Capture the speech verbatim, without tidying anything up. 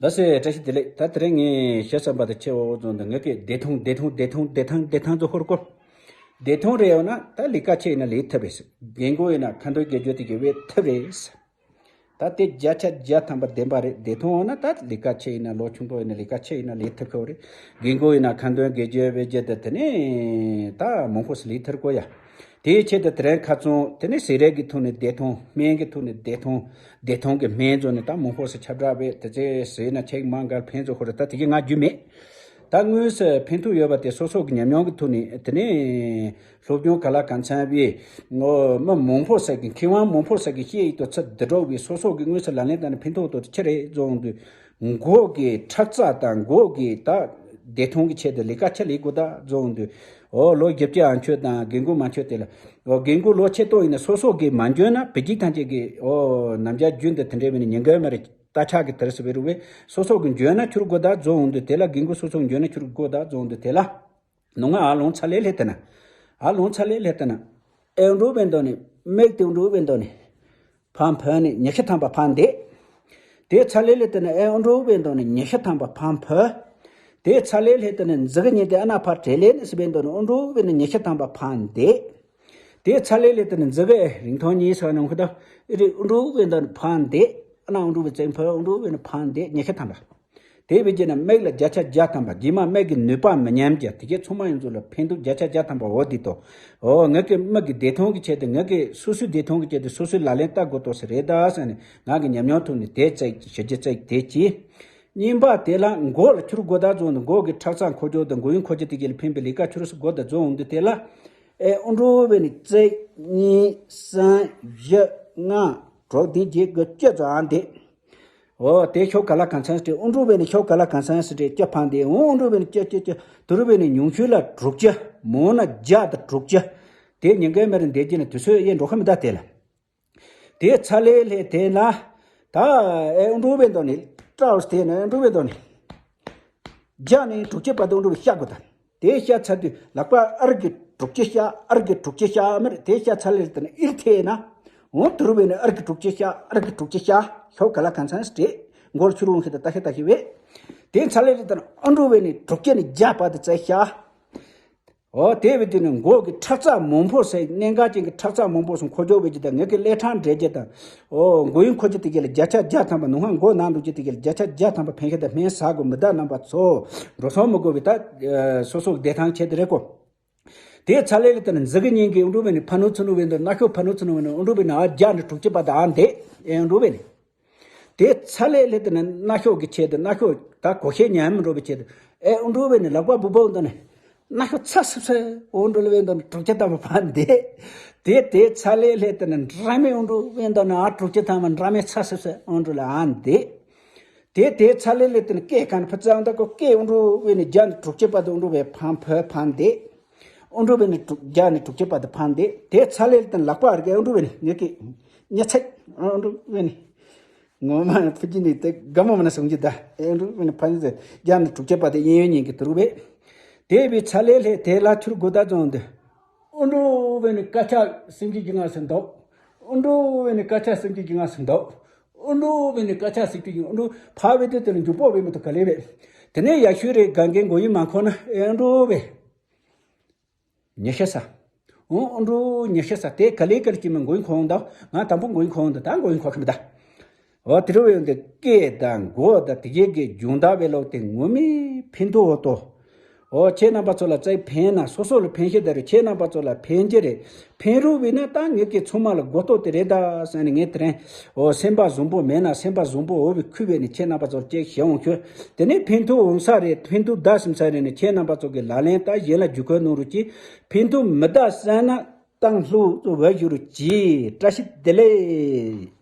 ལགས་སེ། བཀྲ་ཤིས་བདེ་ལེགས། ད་དེ་རིང་ངས་བཤད་བསམ་པ་དེ་ཆེ་བོ་བཟོ་འདི་ངེད་ཀྱི་བདེ་ཐང་བདེ་ཐང་བདེ་ཐང་བདེ་ཐང་བདེ་ཐང་བདེ་ཐང་ཚོ་ཧོར་སྐོར། བདེ་ཐང་རེ་ཡོད་ན་ད་ལས་ཀ་ཆེ་ཡིན་ན་ལས་ཐུབ་རེད། རྒན་རྒོན་ཡིན་ན་ཁ་འདོན་དགེ་སྦྱོར་དེ་གི་བས་ཐུབ་རེད། ད་དེ་བརྒྱ་ཆ་བརྒྱ་ཐམ་པ་བདེན་པ་རེད། བདེ་ཐང་ཡོད་ན་ད་ལས་ཀ་ཆེ་ཡིན་ན་ལོ་ཆུང་པོ་ཡིན་ན་ལས་ཀ་ཆེ་ཡིན་ན་ལས་ཐུབ་ཁོ་རེད། རྒན་རྒོན་ཡིན་ན་ཁ་འདོན་དགེ་སྦྱོར་བས་རྒྱུ་ད་དེ་ནས་ད་མང་པོ་སུ་ལས་ཐུབ་གོ་ཡ། དེའི་ཆེད་དུ་དེ་རིང་ཁ་ཚོན་དེ་ནས་ཟས་རིགས་ཀྱི་ཐོག་ནས་བདེ་ཐང་། སྨན་གྱི་ཐོག་ནས་བདེ་ཐང་། བདེ་ཐང་གི་སྨན་བཟོ་ནས་ད་མང་པོ་སུ་ཁྱབ་བསྒྲགས་བས་དེ་ཚེ་ཟས་ན་ཆེག་མང་གར་ཕན་ཚོ་ཧོར། ད་དེ་གི་ང་རྒྱུ་མེད། ད་དངོས་སུ་ཕན་ཐོགས་ཡོད་པ་དེ་སོ་སོ་གི་ཉམས་མྱོང་གི་ཐོག་ནས་དེ་ནས་སློབ་སྦྱོང་ག་ལ་གང་འཚམ་བས་མི་མང་པོ་ཟེར་གི་མཁས་དབང་མང་པོ་ཟེར་གི་བཤད་ཡིག་ཏུ་ཚུར་བསྡུ་འགྲོ་བའི་སོ་སོ་གི་དངོས་སུ་ལག་ལེན་བསྟར་ནས་ཕན་ཐོགས་ཏོ་ཆི་རེད་བཟོ་འོང་དུས། མགོ་གི་ཁྲག་རྩ་དང་མགོ་གི་ད་བདེ་ཐང་གི་ཆེད་དུ་ལས་ཀ་ཆ་ལས་དགོས་ད་བཟོ་འོང་དུས། ཨོ་ལོ་བཞི་བཅུ་ཨ་མཆོད་དང་རྒན་རྒོན་མ་མཆོད་དེ་ལ། ཨོ་རྒན་རྒོན་ལོ་ཆེ་ཏོ་ཡིན་ན་སོ་སོ་གི་མ་འཇོན་ན་བི་ཇི་ཐང་ཆེ་གི་ཨོ་ནམ་རྒྱ་རྒྱུན་དུ་དེ་འདྲའི་བས་ནི་ཉིན་འགའ་མ་རེད། རྟ་ཆག་གི་དེར་སུ་བེ་རུ་བེ་སོ་སོ་གི་འཇོན་ན་ཁྱུར་དགོས་ད་རྫོང་འོང་དུ་དེ་ལ་རྒན་རྒོན་སོ་སོ་གི་འཇོན་ན་ཁྱུར་དགོས་ད་རྫོང་འོང་དུ་དེ་ལ། ནུ་ང་ཨ་ལོང་ཚ་ལེ་ལེ་དེ་ན། ཨ་ལོང་ཚ་ལེ་ལེ་དེ་ན། ཨེ་འགྲོ་བེ་འདོ་ནི་མིག་དེ་འགྲོ་བེ་འདོ་ནི། ཕམ་ཕ་ནི་ཉི་ཤུ་ཐམ་པ་ཕམ་དེ། དེ་ཚ་ལེ་ལེ་དེ་ན་ཨེ་འགྲོ་བེ་འདོ་ནི་ཉི་ཤུ་ཐམ་པ་ཕམ་ཕ། དེ་ཚ་ལེ་ལེ་དེ་ན་འཛི་གི་ཉི་དེ་ཨ་ན་ཕ་བྲེ་ལེ་ནི་སི་བེ་འདོ་ནི་ཨེ་འགྲོ་བེ་ནི་ཉི་ཤུ་ཐམ་པ་ཕམ་དེ། དེ་ཚ་ལེ་ལེ་དེ་ནི་འཛི་གི་རིང་ཐོང་གཉིས་སོ་ནང་ཁུ་ད་ཨེ་རི་ཨུ་འགྲོ་བེ་འདོ་ནི་ཕན་དེ། ཨ་ན་ཨུ་འགྲོ་བེ་ཙེང་ཕོ་ཨུ་འགྲོ་བེ་ནི་ཕན་དེ་ཉི་ཤུ་ཐམ་པ། དེ་བེ་རྒྱུ་ན་མིག་ལ་བརྒྱ་ཆ་བརྒྱ་ཐམ་པ་རྗེས་མ་མིག་གི་ནུས་པ་མི་ཉམས་ཀྱི་དེ་གའི་ཚང་མ་ཡོངས་རྫོགས་ལ་ཕན་ཐོགས་བརྒྱ་ཆ་བརྒྱ་ཐམ་པ་འོ་དེ་དོ། ཨོ་ངེད་ཀྱི་མིག་གི་བདེ་ཐང་གི་ཆེད་དུ་ངེད་ཀྱི་སོ་སོའི་བདེ་ཐང་གི་ཆེད་དུ་སོ་སོའི་ལག་ལེན་བསྟར་དགོས་དོ་ཟེར་རེད་ད་ཟེར་ནས་ང་གི་ཉམས་མྱོང་ཐོག་ནས་དེ་བཙལ་ཞུ་རྒྱུ་བཙལ་དེ་གྱིས། གཉིས་པ་དེ་ལ་མགོ་ལ་ཁྱུར་དགོས་ད་བཟོ་ནས་མགོ་གི་ཁྲག་རྩ་འཁོར་རྒྱུ་དང་མགོ་ཡུ་འཁོར་རྒྱུ་དེ་གའི་ལ་ཕན་པའི་ལས་ཀ་ཁྱུར་སུ་དགོས་ད་བཟོ་འོང་དུས་དེ་ལ། ཨེ་ཨུ་འགྲོ་བེ་ནི་གཅིག་གཉིས་གསུམ་བཞི་ལྔ་དྲུག་བདུན་བརྒྱད་དགུ་བཅུ་ཙམ་འདི། ཨོ་དེ་ཤོག་ག་ལ་གང་ཚང་སྟེ་ཨུ་འགྲོ་བེ་ནི་ཤོག་ག་ལ་གང་ཚང་སྟེ་བཅུ་ཕང་སྟེ་ཨོ་ཨུ་འགྲོ་བེ་ནི་བཅུ་བཅུ་བཅུ་དུ་རུ་བེ་ནི་ཉུང་ཤོས་ལ་དྲུག་ཅུ་མོ་ན་བརྒྱ་དང་དྲུག་ཅུ། དེ་ཉིན་འགའི་མེ་རུ་འདེད་ཀྱི་ནི་དུས་ཚོད་ཡེ་འགྲོ་ཁ་མི་ད་དེ་ལ། དེ་ཚ་ལེ་ལེ་དེ་ན་ད་ཨེ་ཨུ་འགྲོ་བེ་འདོ་ནི་སྤྲའོ་དེ་ན་ཨུ་འགྲོ་བེ་འདོ་ནི། བརྒྱ་ནས་དྲུག་ཅུ་བར་དུ་འགྲོ་བའི་ཤ་དགོས་དང་། དེ་ཤ་ཚར་དུས་ལག་པ་ཨར་གི་དྲུག་ཅུ་ཤ་ཨར་གི་དྲུག་ཅུ་ཤ་མེར་དེ་ཤ་ཚར་ལེར་དེ་ནས་ཨིར་ཐེ་ན། འོང་དུ་རུ་བས་ནས་ཨར་གི་དྲུག་ཅུ་ཤ་ཨར་གི་དྲུག་ཅུ་ཤ་ཤོག་ག་ལ་གང་ཚང་སྤྲད། མགོར་ཆུ་རུང་ཁེ་ད་ལྟ་ཤེ་ད་ཤེ་བས། དེ་ཚར་ལེར་དེ་ནས་ཨ་འགྲོ་བས་ནས་དྲུག་ཅུ་ནས་བརྒྱ་བར་དུ་བཙལ་ཤ། ཨོ་དེ་བས་དེ་ནི་མགོ་གི་ཁྲག་རྩ་མང་པོ་ཟེར་གནད་འགག་ཅན་གྱི་ཁྲག་རྩ་མང་པོ་སོང་འཁོར་རྒྱུ་བས་ཀྱི་དང་ངེད་ཀྱི་ཀླད་ཁྲག་འདྲེས་རྒྱུ་དང་། ཨོ་མགོ་ཡུ་འཁོར་རྒྱུ་དེ་གའི་ལ་བརྒྱ་ཆ་བརྒྱ་ཐམ་པ་ནུ་ཧང་མགོ་ནང་འདུག་རྒྱུ་དེ་གའི་ལ་བརྒྱ་ཆ་བརྒྱ་ཐམ་པ་ཕན་ཤེས་དང་སྨན་ཟ་དགོས་མི་ད་རྣམ་པ་ཚོ་འགྲོ་སོང་མི་དགོས་པའི་ད་སོ་སོ་བདེ་ཐང་ཆེད་དུ་རེད་གོ། དེ་ཚ་ལེ་ལེ་དེ་ནི་འཛི་གི་ཉིན་གྱི་ཨུ་འགྲོ་བས་ནི་ཕ་ནུ་ཚུ་ནུ་བས་ནི་རྣ་ཤོག་ཕ་ནུ་ཚུ་ནུ་བས་ནི་ཨུ་འགྲོ་བས་ནི་ཨ་བརྒྱ་ནི་དྲུག་ཅུ་པ་ད་ཨ་འདེ་ཨེ་ཨུ་འགྲོ་བས་ནི། དེ་ཚ་ལེ་ལེ་དེ་ནི་རྣ་ཤོག་གི་ཆེད་དུ་རྣ་ཤོག་ད་གོ་ཤེས་ཉན་མི་འགྲོ་བའི་ཆེད་དུ་ཨེ་ཨུ་འགྲོ་བས་ནི་ལག་པ་སྦུབ་པོ་འདི་ནི་རྣ་ཤོག་ཚ་སིབ་སིབ་ཨུ་འགྲོ་ལེ་བས་འདི་ནི་དྲུག་ཅུ་ཐམ་པ་ཕན་དེ། དེ་དེ་ཚ་ལེ་ལེ་དེ་ནི་འདྲ་མེད་ཨུ་འགྲོ་བས་འདི་ནི་ཨ་དྲུག་ཅུ་ཐམ་པ་འདྲ་མེད་ཚ་སིབ་སིབ་ཨུ་འགྲོ་ལེ་ཨ་འདེ། དེ་དེ་ཚ་ལེ་ལེ་དེ་ནི་སྐད་གང་ཕུ་ཙང་ད་ཀོ་སྐད་ཨུ་འགྲོ་བས་ནི་བརྒྱ་ནི་དྲུག་ཅུ་པ་དེ་ཨུ་འགྲོ་བས་ཕན་ཕུ་ཕན་དེ། ཨུ་འགྲོ་བས་ནི་དྲུག་བརྒྱ་ནི་དྲུག་ཅུ་པ་དེ་ཕན་དེ། དེ་ཚ་ལེ་ལེ་དེ་ནི་ལག་པ་ཨར་གི་ཨུ་འགྲོ་བས་ནི་ངེད་ཀྱི་ཉ་ཚད་ཨུ་འགྲོ་བས་ནི། ངོ་མ་ཕུ་ཅི་ནི་དེ་དགའ་མོ་མ་ན་སོང་གི་ད་ཨེ་འགྲོ་བས་ནི་ཕན་ཟེར་བརྒྱ་ནི་དྲུག་ཅུ་པ་དེ་གཡས་གཡོན་གཉིས་ཀྱི་དུ་རུ་བས། དེ་བས་ཚ་ལེ་ལེ་དེ་ལ་ཆུར་དགོས་ད་བཙོང་དེ། ཨུ་འགྲོ་བས་ནི་ཀ་ཆ་སིང་ཅི་ཅི་ང་སིང་དོ། ཨུ་འགྲོ་བས་ནི་ཀ་ཆ་སིང་ཅི་ཅི་ང་སིང་དོ། ཨུ་འགྲོ་བས་ནི་ཀ་ཆ་སིང་ཅི་ཅི་ཨུ་འགྲོ་ཕ་བས་དེ་དེ་ནི་མགྱོགས་པོ་བས་མི་ཐུབ་ག་ལེ་བས། དེ་ནས་ཡ་ཤུ་རེ་གང་གའི་མགོ་ཡིན་མ་ཁོ་ན་ཨེ་འགྲོ་བས། ཉི་ཤུ་ས། ཨོ་ཨོ་འགྲོ་ཉི་ཤུ་ས་དེ་ག་ལེ་ག་ལེ་ཅི་མི་མགོ་ཡིན་ཁོང་ད། ང་དང་པོ་མགོ་ཡིན་ཁོང་ད་ད་མགོ་ཡིན་ཁོ་ཁ་མི་ད། ཨོ་དེ་རུ་ཡོང་དེ་སྐད་དང་མགོ་དང་དེ་གའི་གི་སྦྱོང་བརྡར་བའི་ལོག་དེ་ངོ་མའི་ཕན་ཐོགས་འོ་ཏོ། ཨོ་ཁྱེད་རྣམ་པ་ཚོ་ལ་རྩ་ཕན་ན་སོ་སོ་ལ་ཕན་ཤེས་ད་རེད། ཁྱེད་རྣམ་པ་ཚོ་ལ་ཕན་གྱི་རེད། ཕན་རུ་བས་ན་ད་ངེད་ཀྱི་ཚང་མ་ལ་མགོ་ཏོག་དེ་རེད་ད་ཟེར་ནས་ངས་དེ་རིང་ཨོ་སེམས་པ་བཟང་པོ་མེད་ན་སེམས་པ་བཟང་པོ་འོ་བའི་ཁུལ་བས་ནས་ཁྱེད་རྣམ་པ་ཚོར་ཅེག་ཞེ་འོང་ཁྱོད། དེ་ནས་ཕན་ཐོགས་འོང་ས་རེད། ཕན་ཐོགས་ད་སེམས་ས་རེད་ནས་ཁྱེད་རྣམ་པ་ཚོ་གི་ལག་ལེན་ད་གཞན་ལ་བརྒྱུད་སྐུལ་གནང་རོགས་གྱིས། ཕན་ཐོགས་མི་ད་ཟེར་ན་ཏང་ལྷུག་ཏུ་བ་བཞུ་རོགས་གྱིས། བཀྲ་ཤིས་བདེ་ལེགས།